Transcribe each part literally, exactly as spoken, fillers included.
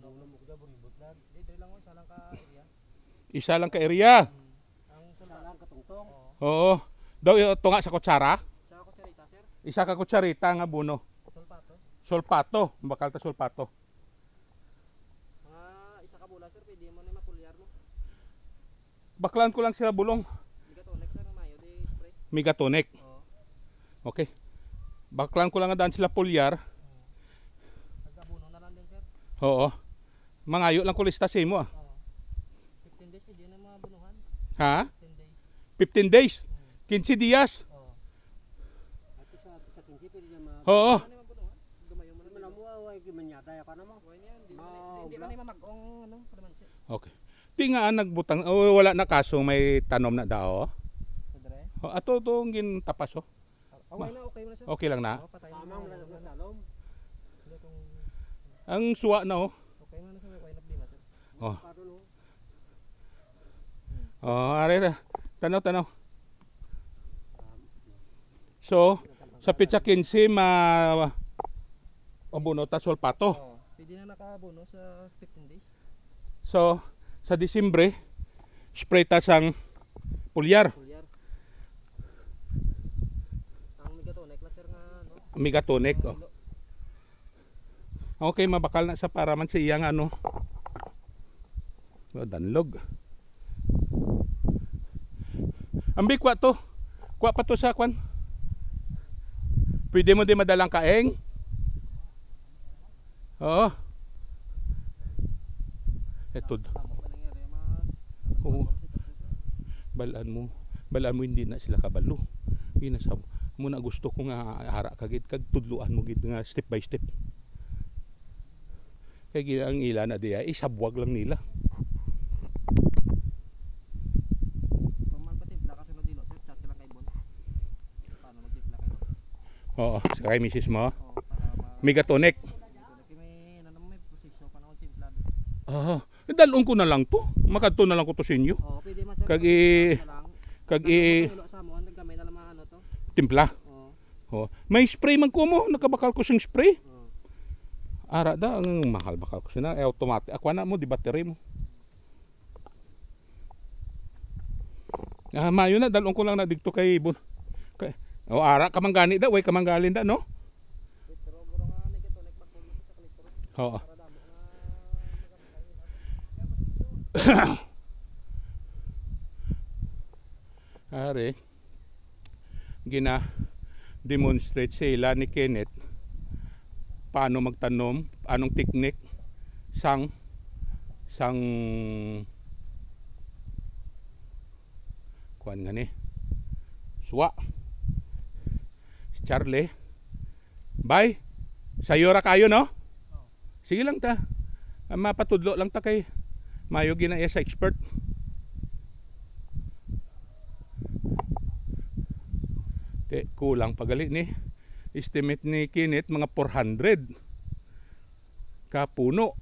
Di, diri lang, isa lang ka area. Isa lang ka area. Hmm. Ang sultan. Isa lang katungtong. Oo. Oo. Daw, ito nga sa kutsara? Sa kutsarita, sir. Isa ka kutsarita nga abono. Sulfato. Sulfato. Bakal ta sulfato. Mga isa ka bola, sir, pwede mo na mapulyar mo. Baklan ko lang sila bulong. Megatonic, sir, ang mayo, di spray. Megatonic. Oo. Okay. Baklan ko lang nga daan sila pulyar. Oo. Nag-abono na lang din, sir. Oo. Mangayo lang ko lista sa imo, ah. Oo. Fifteen days, pwede na mabunuhan. Ha? Fifteen days. Fifteen days? Hmm. Quince dias? Oo. Ato sa, sa quince, pwede na ma- Oo. Ano yung mabunuhan? Gumayo mo na. Di man mo, ah, way gimanyada, ya ka na mo. Way na yan. Di man, di, di man yung mamag-ong, ano, kalamansi. Okay. Di nga, ah, nagbutang, oh, wala na kaso may tanom na dao. Sa dire? Oh, ato to ang gintapas, oh. Ah, okay na, okay mo na, sir. Okay lang na? Oh, patay mo na. Tamang na, na, na, na. Hindi, kung Ang suwa na, oh. Okay mo na, sir. Okay na problema, sir. Oh. Paano, no? Oh, are na. Tanaw, tanaw. So, sa petsa quince, ma-, abono ta sulpato. Oh, pwede na nakabono sa fifteen days. So, sa Disyembre, spray ta sang pulyar. Pulyar. Ang Megatonic lang, sir, nga, ano? Megatonic, oh. Ang Okay, mabakal na sa para man sa iya nga ano. Oh, danlog. Ambi, kuha to. Kuha pa to sa kwan. Pwede mo di madalang kaeng? Oo. Eto. Oo. Balaan mo. Balaan mo, hindi na sila kabalo. Ginasab-, mo na gusto ko nga ara ka gid, kag tudloan mo gid nga step by step. Kay gi-, ang ila na diya, isabwag lang nila. Kung magpatimpla ka, sunod dilo, sir, chat ka lang kay Bon. Paano magtimpla kay Bon? Oo, sa kay misis mo? Oo, para ma- Megatonic. Megatonic, may, ano, may proseso pa na magtimpla, di. Aha. Eh, dalon ko na lang to. Makadto na lang ko to sa inyo. Oo, pwede man, sir. Kag i-, Ano lang. kag Ano i- ko, sa mo, ang gamay na lang mga ano to. Timpla. Oo. Oh, may spray man ko mo, nakabakal ko sing spray. Oh. Ara da, ang mahal bakal ko sina, eh, automatic. Ako na mo, di battery mo. Ah, mayo na, dalon ko lang na digto kay Bon. Kay, oh, ara, kamanggani da, way kamanggalin da, no? Oo. Are. Gina-demonstrate sila ni Kenneth paano magtanom, anong teknik sang, sang, kuwan nga ni, suwa. Si Charlie. Bay, sayo ra kayo, no? Sige lang ta. Ah, mapatudlo lang ta kay mayo ginaya sa expert. Te, kulang pa gali ni. Estimate ni Kenneth, mga four hundred ka puno.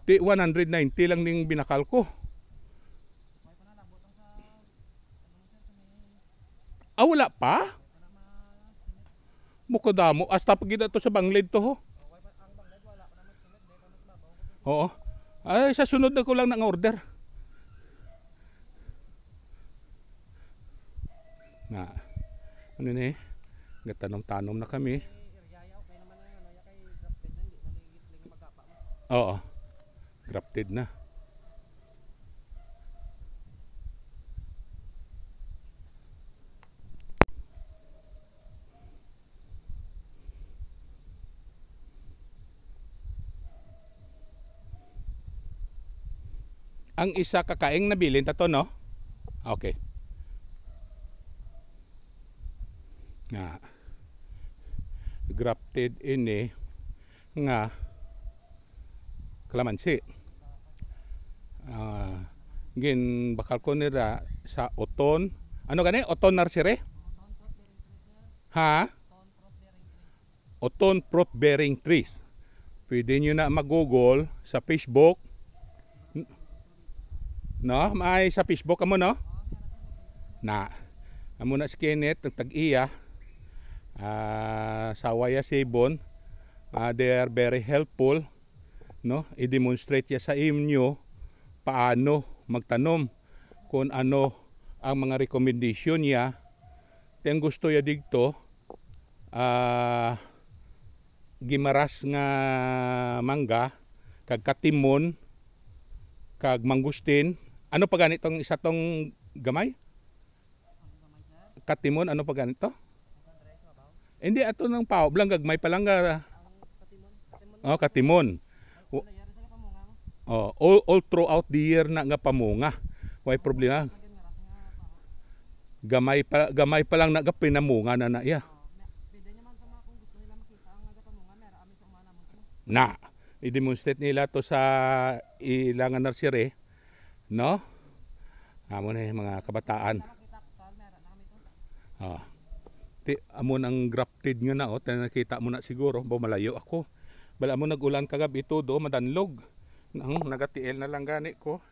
Ti, one hundred ninety lang ning binakal ko. Ah, wala pa? Mukadamo. Hasta pa gid ato sa banglid to, ho. Oo. Ay, sa sunod na ko lang nang order. Na. Ano ni? Gatanom-tanom na kami. Oo. Grafted na. Ang isa ka kaing nabilin ta to, no? Okay. Nga grafted ini nga kalamansi. Ah, ginbakal ko nira sa Oton. Ano gani? Oton Nursery? Ha? Oton fruit bearing trees. Pwede nyo na mag-google sa Facebook. N-, no? May sa Facebook kamo, no? Na. Amo na si Kenneth, ang tag-iya. Ah, sawa ya si Bon. Ah, they are very helpful. no, i-demonstrate niya sa inyo paano magtanom, kung ano ang mga recommendation niya. Ti ang gusto niya digto, ah, gimaras nga mangga, kag katimon, kag mangustin. Ano pa gani tong isa tong gamay? Katimon, ano pa gani to? Hindi, ato nang pao lang, gagmay pa lang nga. Oh, katimon. Wa-, oh, all, all throughout the year na nga pamunga. Way problema. Gamay pa, gamay pa lang na pinamunga na na iya. Na, i-demonstrate nila to sa ila nga nursery, no? Amo na yung mga kabataan. Ah. Ti, amo ang grafted nga na, oh. Ti, nakita mo na siguro, ba, malayo ako. Bala mo nag-ulan kagab-i todo, madanlog. Nang nagatiil na lang gani ko.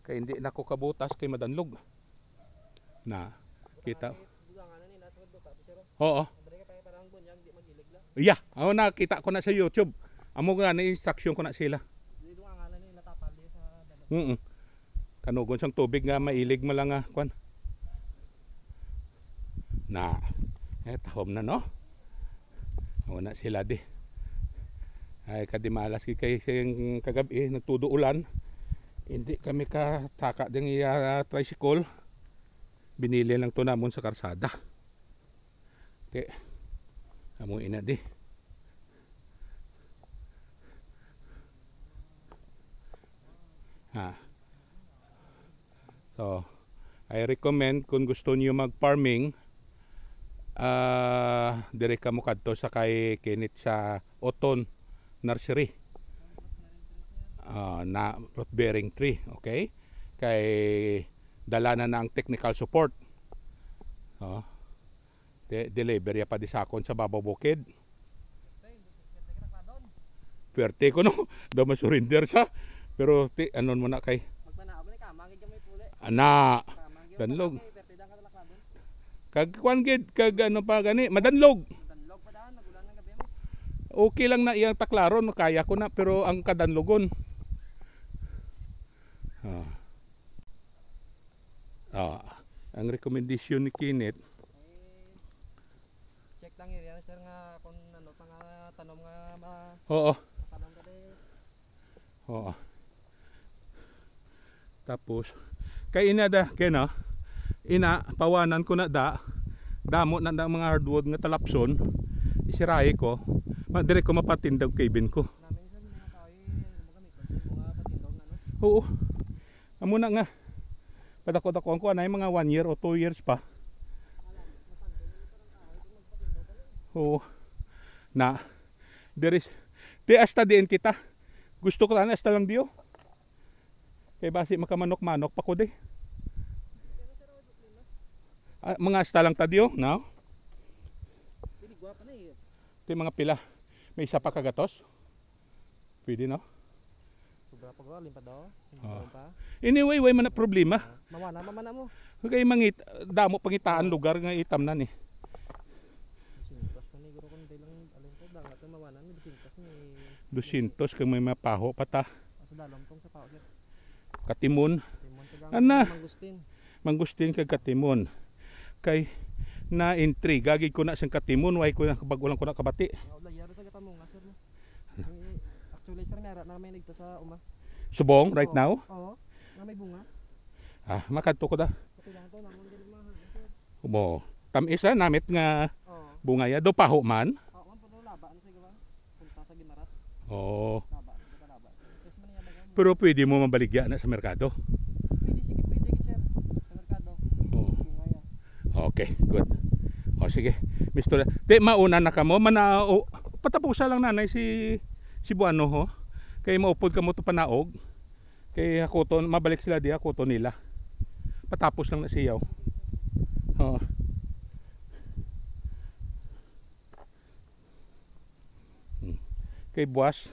Kay hindi na ko kabutas kay madanlog. Na, kita. Oo. Iya, ako nakita ko na sa YouTube. Amo nga na instruction ko na sila. Mm. Kanugon sang tubig nga mailig mo lang nga kwan. Na, eh, tahom na, no? Amo na sila di. Ay, kadimalas gid kay sing kagab-i, nagtudo ulan. Hindi kami kataka ding iya tricycle. Binili lang to namon sa karsada. Okay. Amo ina di. Ha. So, I recommend kung gusto niyo mag-farming, ah, dire ka mo kadto sa kay Kenneth sa Oton Nursery. Ah, na fruit bearing tree, okay? Kay dala na na ang technical support. Oh. De-, deliver ya pa di sa akon sa Babaw Bukid. Pwerte ko, no? Daw ma-surrender sa. Pero ti, anon mo na kay. Magmanaog ni kama, gid may puli. Ana. Kama, gid danlog. Pwerte dang katalakladon. Kag kwan gid, kag ano pa gani, madanlog. Danlog pa daan, nagulan ng gabi mo. Okay lang na iyang taklaron, kaya ko na, pero ang kadanlogon. Ah. Ah, ang recommendation ni Kenneth. Eh, check lang area, sir, nga kung ano pa nga tanom nga ma-, Oo. Tanom ka di. Oo. Tapos, kay ina da, kay na, ina, pawanan ko na da, damo na, na mga hardwood nga talapson, isirahi ko, ma-, dire ko mapatindag cabin ko. Namin, sir, mga tao, eh, ano ba kami, mga patindog na, no? Oo. Amo na nga. Padako-dako ang kuan ay mga one year o two years pa. Oo. Na. There is, di hasta diin kita. Gusto ko na hasta lang diyo. Kay basi makamanok-manok pa ko di. Ah, mga hasta lang ta diyo, no? Pili, gwapa na eh. Di mga pila. May isa pa kagatos. Pwede, no? Sobra pa, gwa, limpad daw. Ah. Limpad pa. Anyway, way man na problema. Ah, mamana, mamana mo. Kay mangit, damo pangitaan lugar nga itam na ni. Dosyentos pa ni, guro, kung dahil lang, alin ko, dangat ang mamana ni, dosyentos ni. Dosyentos kang may mapaho pa ta. Sa dalom tong sa paho, sir. Katimon. Katimon, sa Ana. Mangustin. Mangustin kag katimon. Kay na-intriga gid ko na sang katimon, way ko na kabag-o lang ko na kabati. Wala, yaro sa gatamonga, sir, no? May, actually, sir, may ara na may nagto sa uma. Subong, right Oo. now? Oo. Nga may bunga. Ah, makadto ko da. Okay lang to, namon din mga hangin, sir. Mo, tamis, ah, namit nga Oo. bunga ya. Do paho man? Oo, man, pero laba na sa gawa. Punta sa Gimaras. Oo. Laba, punta laba. Yes, man, iya baga. Pero pwede mo mabaligya na sa merkado? Pwede, sige, pwede, sir. Sa merkado. Oo. Bunga ya. Okay, good. O, sige. Mister, di, mauna na kamo. Mana-, o, patapusa lang, nanay, si, si Buano, ho. Kay maupod kamo to panaog. Kay hakuton, mabalik sila di, hakuton nila. Patapos lang na siyaw. Oo. Hmm. Kay buwas,